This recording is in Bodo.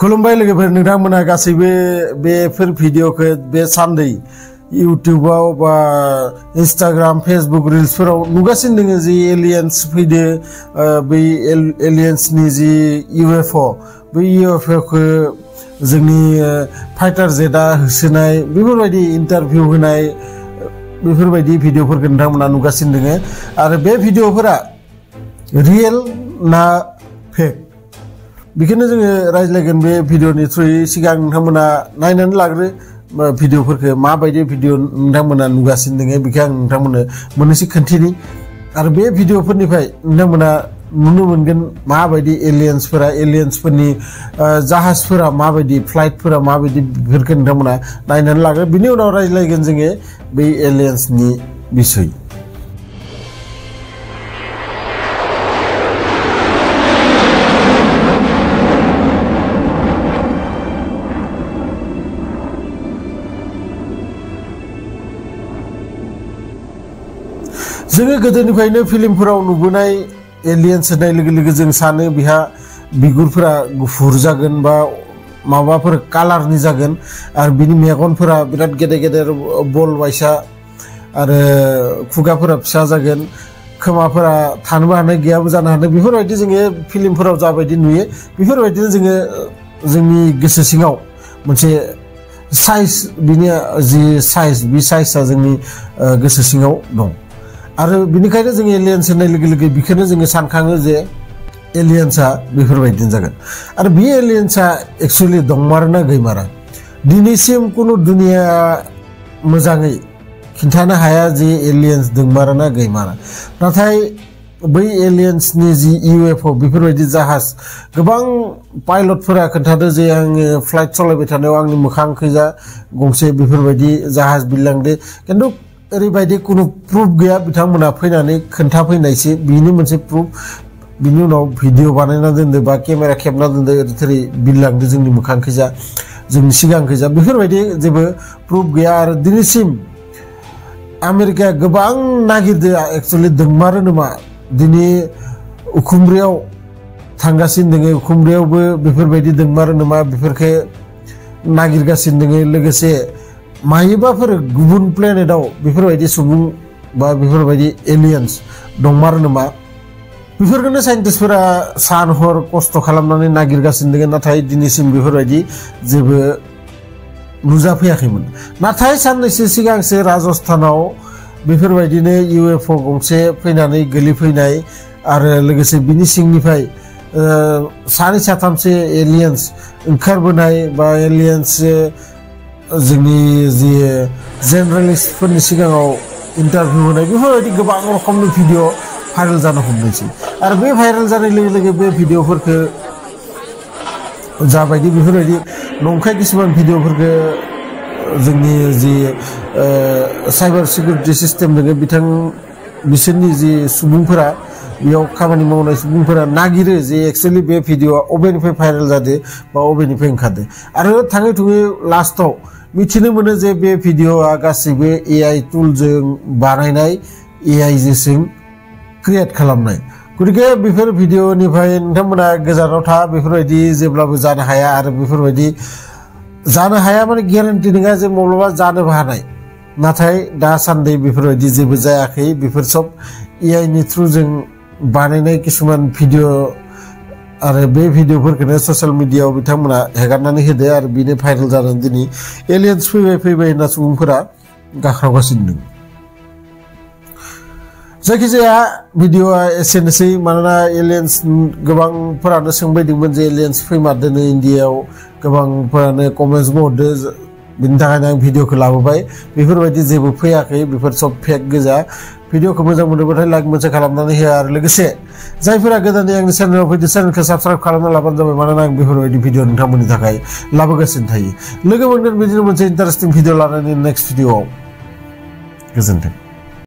खुलुमबाय लोगोफोर नोंथांमोना गासैबो बेफोर भिडिअखौ बे सानदै इउट्यूबाव बा इंस्टाग्राम फेसबुक रिल्सफोराव नुगासिनो दङ जि एलियंस फैदो बै एलियंसनि जि यूएफओ बै यूएफओखौ जोंनि फाइटर जेटआ होसोनाय बेफोरबायदि इंटरभिउ होनाय बेफोरबायदि भिडिअफोरखौ नोंथांमोना नुगासिनो दङ आरो बे भिडिअफोरा रियेल ना फेक बेखौनो जोङो रायज्लायगोन बे भिडिअनि थ्रुयै सिगां नोंथांमोना नायनानै लाग्रो भिडिअफोरखौ माबायदि भिडिअ नोंथांमोना नुगासिनो दङ बेखौ आं नोंथांमोननो मोननैसो खोन्थिनि आरो बे भिडिअफोरनिफ्राय नोंथांमोना नुनो मोनगोन माबायदि एलियंसफोरनि जाहाजफोरा माबायदि फ्लाइटफोरा माबायदि बेफोरखौ नोंथांमोना नायनानै लाग्रो बिनि उनाव रायज्लायगोन जोङो बै एलियंसनि बिसय जोङो गोदोनिफ्रायनो फिल्मफोराव नुबोनाय एलियंस होननाय लोगो लोगो जों सानो बिहा बिगुरफोरा गुफुर जागोन बा माबाफोर कालारनि जागोन आरो बिनि मेगनफोरा बिराद गेदेर गेदेर बल बायसा आरो खुगाफोरा फिसा जागोन खोमाफोरा थानोबो हानाय गैयाबो जानो हानाय बेफोरबायदि जोङो फिल्मफोराव जाबायदि नुयो बेफोरबायदिनो जोङो जोंनि गोसो सिङाव मोनसे साइज बिनि जि साइज बे साइजआ जोंनि गोसो सिङाव दं आरो बिनिखायनो जों एलियंस होननाय लोगो लोगो बेखौनो जोङो सानखाङो जे एलियंसआ बेफोरबायदिनो जागोन आरो बे एलियंसआ एक्चुअली दंमारोना गैमारा दिनैसिम कुनु दुनिया मोजाङै खिन्थानो हाया जे एलियंस दंमारोना गैमारा नाथाय बै एलियंसनि जि यूएफओ बेफोरबायदि जाहाज गोबां पाइलटफोरा खोन्थादो जे आङो फ्लाइट सालायबाय थानायाव आंनि मोखांखैजा गंसे बेफोरबायदि जाहाज बिरलांदो खिन्थु ओरैबायदि कुनु प्रुफ गैया बिथांमोना फैनानै खोन्थाफैनायसो बिनि मोनसे प्रुफ बिनि उनाव भिडिअ बानायना दोनदो बा केमेरा खेबना दोनदो ओरै बिरलांदो जोंनि मोखांखैजा जोंनि सिगांखैजा बेफोरबायदि जेबो प्रुफ गैया आरो दिनैसिम आमेरिकाया गोबां नागिरदो एक्चुअली दोंमारो नामा दिनै उखुमब्रियाव थांगासिनो दङ उखुमब्रियावबो बेफोरबायदि दोंमारो नामा बेफोरखौ नागिरगासिनो दङ लोगोसे मायोबाफोर गुबुन प्लेनेटआव बेफोरबायदि सुबुं बा बेफोरबायदि एलियंस दंमारो नामा बेफोरखौनो साइन्टिस्टफोरा सान हर खस्थ' खालामनानै नागिरगासिनो दङ नाथाय दिनैसिम बेफोरबायदि जेबो नुजाफैयाखैमोन नाथाय साननैसो सिगांसो राजस्थानाव बेफोरबायदिनो यूएफओ गंसे फैनानै गोलैफैनाय आरो लोगोसे बिनि सिंनिफ्राय सानै साथामसो एलियंस ओंखारबोनाय बा एलियंस जोंनि जि जर्नालिस्टफोरनि सिगाङाव इंटरभिउ होनाय बेफोरबायदि गोबां रोखोमनि भिडिअ भाइरेल जानो हमदोंसै आरो बे भाइरेल जानाय लोगो लोगो बे भिडिअफोरखौ जाबायदि बेफोरबायदि नंखाय किसुमान भिडिअफोरखौ जोंनि जि साइबार सिकिउरिटि सिस्टेम दङ बिसोरनि जि सुबुंफोरा बेयाव खामानि मावनाय सुबुंफोरा नागिरो जे एक्चुअली बे भिडिअआ अबेनिफ्राय भाइरेल जादों बा अबेनिफ्राय ओंखारदों आरो थाङै थुङै लास्टआव मिथिनो मोनो जे बे भिडिअआ गासैबो एआई टुलजों बानायनाय एआईजों क्रिएट खालामनाय गतिके बेफोर भिडिअनिफ्राय नोंथांमोना गोजानाव था बेफोरबायदि जेब्लाबो जानो हाया आरो बेफोरबायदि जानो हाया माने गेरेन्टि नङा जे माब्लाबा जानोबो हानाय नाथाय दासान्दि बेफोरबायदि जेबो जायाखै बेफोर सब एआईनि थ्रुजों बानायनाय किसुमान भिडिअ आरो बे भिडिअफोरखौनो ससियेल मिडियायाव बिथांमोना हेगारनानै होदो आरो बेनो भाइरेल जानानै दिनै एलियंस फैबाय होनना सुबुंफोरा गाख्रावगासिनो दं जायखिजाया भिडिअआ एसेनोसै मानोना एलियंस गोबांफोरानो सोंबायदोंमोन जे एलियंस फैमारदों इन्डियायाव गोबांफोरानो कमेन्ट्सबो हरदो बिनि थाखायनो आं भिडिअखौ लाबोबाय बेफोरबायदि जेबो फैयाखै बेफोर सब फेक गोजा भिडिअखौ मोजां मोनोबाथाय लाइक मोनसे खालामनानै हो आरो लोगोसे जायफोरा गोदानै आंनि चेनेलाव फैदो चेनेलखौ साबस्क्राइब खालामना लाबानो जाबाय मानोना आं बेफोरबायदि भिडिअ नोंथांमोननि थाखाय लाबोगासिनो थायो लोगो मोनगोन बिदिनो मोनसे इन्टारेस्टिं भिडिअ लानानै नेक्स्ट भिडिअआव गोजोन्थों।